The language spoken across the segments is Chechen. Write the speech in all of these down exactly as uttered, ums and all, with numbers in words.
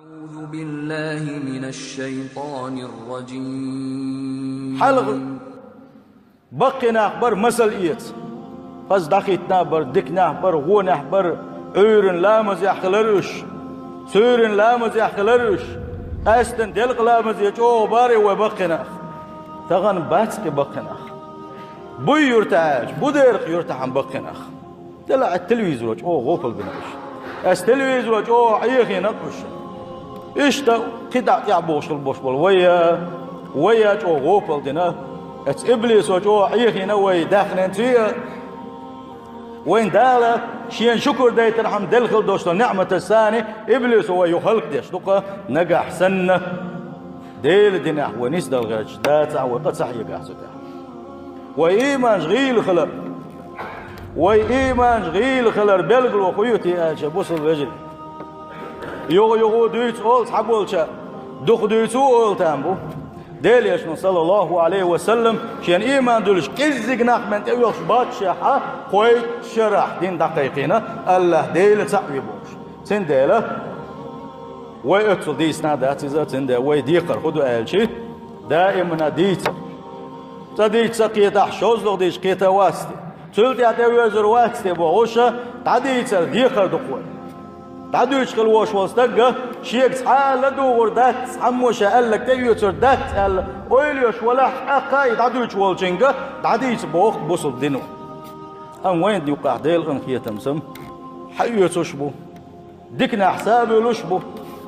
أعوذ بالله من الشيطان الرجيم. Хьалха баккхий нах бара масал эца. Хаза дӀахийтина бара, дика нах бара, гӀо нах бара, Ӏуьйранна ламазехь хилар уьш, суьйранна ламазехь хилар уьш, къаьстина делкъа ламазе чӀогӀа бара вай баккхий нах. Тахана бац-кх баккхий нах. Буй юьртахь аьлча, Будеркх юьртахь-м баккхий нах. Делахь а телевизоро чӀогӀа гӀопал бина уьш. Ас телевизоро чӀогӀа Ӏехийна уьш. Иштта кхидӀа тӀехь бохуш хила бош болу вай, вай чӀогӀа гӀопал дина. Ас иблисо чӀогӀа Ӏехийна вай даьхнинций а. Вайн Дала шена шукур дайтархьама делла хила долчу неӀматашца санна, иблисо вай юха хӀаллакдеш ду-кх нагахь санна. Делан динехь вай нисдала гӀерташ дацахь, вай къа ца хьегахь цу тӀехь. Вай ийманаш гӀийла хилар. Вай ийманаш гӀийла хилар билгало хӀун ю те аьлча, бусалба вежарий. Юха-юха дуьйцу олу цхьаболча, дукха дуьйцу олу там бу. Делан Элчано, саллаллаху Ӏалайхи ва саллам, шена ийман дуьллуш кӀеззиг нах мел тӀеоьхуш баццушехь, кхойтта шарахь дин дӀакхайкхийна, АллахӀ Дела цхьаъ ву бохуш. Цундела вай оццул дийцина а дац иза, цундела вай декхар хӀун ду аьлча, даимана дийцар. Цкъа дийца ца кхетахь, шозлагӀа дийца кхета вац те. Цул тӀаьхьа тӀеоьзур вац те бохуш, дӀадийцар декхар ду-кх вай. ДӀадуьйцуш хила волуш волу стаг, шега цхьа а ладугӀур дац, цхьаммо ша аьлларг тӀеоьцур дац аьлла, ойла йолуш валахь, тӀаккха и дӀадуьйцуш волчуьнга дӀадийца боху бусалба дино. Амма вайна юккъехь Делан къинхетамца хьаоьцуш бу. Дика нах сабуьйлуш бу,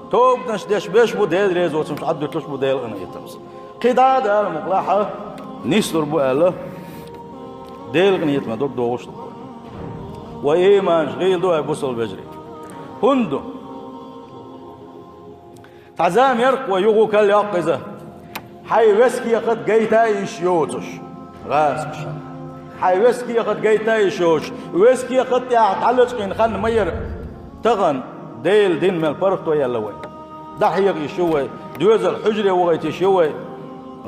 тобанаш деш беш бу, Делан резоцамаш Ӏаддуьтуш бу Делан къинхетамца. КхидӀа а Дала мукъалахь нислур бу аьлла, Делан къинхетаме дог догӀуш ду. Вай ийманаш гӀийла ду, ай бусалба вежарий. ХӀунда ду? Цхьа зама яра-кх вай, юха кхалла йоккху иза. Хьайн весхехат гайта йиш йоцуш гӀазкхаша. Хьайн весхехат гайта йиш йоцуш, весхехат тӀехь дӀалачкъийна хан ма яра. Тахана Делан дин мел паргӀато яьлла вай. ДӀахьеха йиш ю вай, доьзал хьуьжаре вахийта йиш ю вай,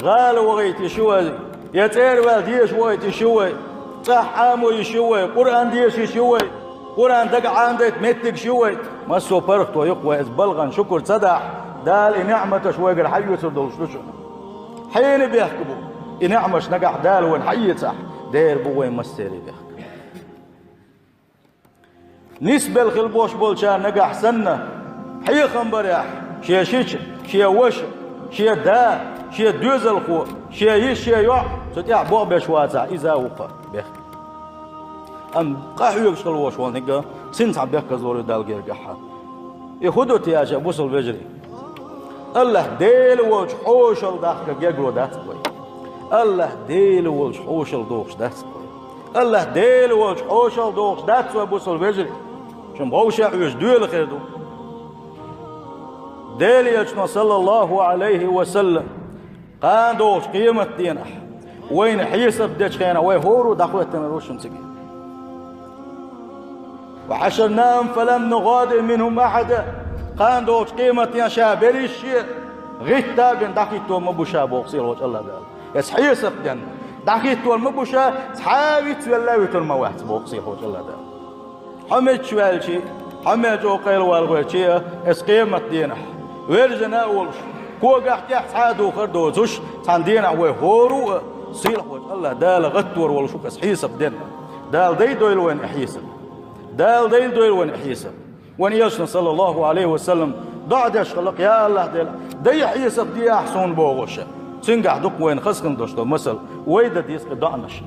гӀала вахийта йиш ю вай, я цӀера ваьлла деша вахийта йиш ю вай, цӀахь Ӏамо йиш ю вай, Къуръан деша йиш ю вай, Къуръан дага Ӏамадайта меттигаш ю вай. Массо а паргӀато ю-кх вай, иза балхана шукур ца дахь, Дала и неӀматаш вайгара хьаоьцур долуш ду шуна. Хьенан бехк бу? И неӀматаш нагахь Дала вайна хьаэцахь, дера бу вайн массеран бехк. Нисбелла хила бош болчарна нагахь санна, хьехам барехь, шен шича, шен ваша, шен да, шен доьзалхо, шен йиша, шен йоӀ, цу тӀехь бохбеш вацахь, иза а ву-кх бехк. Амма къахьоьгуш хила вош волу нигга, цуьнан цхьа бехказло ю Далла гергахь. И хӀун ду те аьлча, бусалба вежарий? АллахӀ Дела волчу хьошалла дахка гергало дац вай. АллахӀ Дела волчу хьошалла дохуш дац вай. АллахӀ Дела волчу хьошалла дохуш дац вай, бусалба вежарий. Шун бовша Ӏуьйш доьла хир ду. Делан Элчано, саллаллаху Ӏалайхи ва саллам, кхана догӀучу къематденахь, вайна хьесап дечу хенахь, вай хӀора а дӀахӀоьттинарг ву шуна цига. «وحشرناهم فلم نغادر منهم أحدا». Кхана догӀучу къематденахь ша берриш а гӀитта а бина дӀахӀиттор ма бу ша боху сийлахьчу АллахӀ Дала. Эца хьесап денна, дӀахӀиттор ма бу ша, цхьа а вицвелла а вуьтур ма вац боху сийлахьчу АллахӀ Дала. Хьо мичча ваьлча а, хьо мел чӀогӀа къайлавала гӀоьртча а, эца къематденахь, вержина а волуш, когахь тӀехь цхьа а духар доцуш, цхьана денахь вай хӀора а сийлахьчу АллахӀ Дала гӀаттор волуш ву-кх эца хьесап денна. Дала дайдойла вайна и хьесап. Дала дайдойла вайна и хьесап. Вайн Элчано, саллаллаху Ӏалайхи ва саллам, доӀа деш хилла-кх: «Я АллахӀ Дела, дай хьесап де ахь суна», – бохуш. Цуьнгахь ду-кх вайна хаза хила долуш долу масал, вай дан деза-кх и доӀанаш.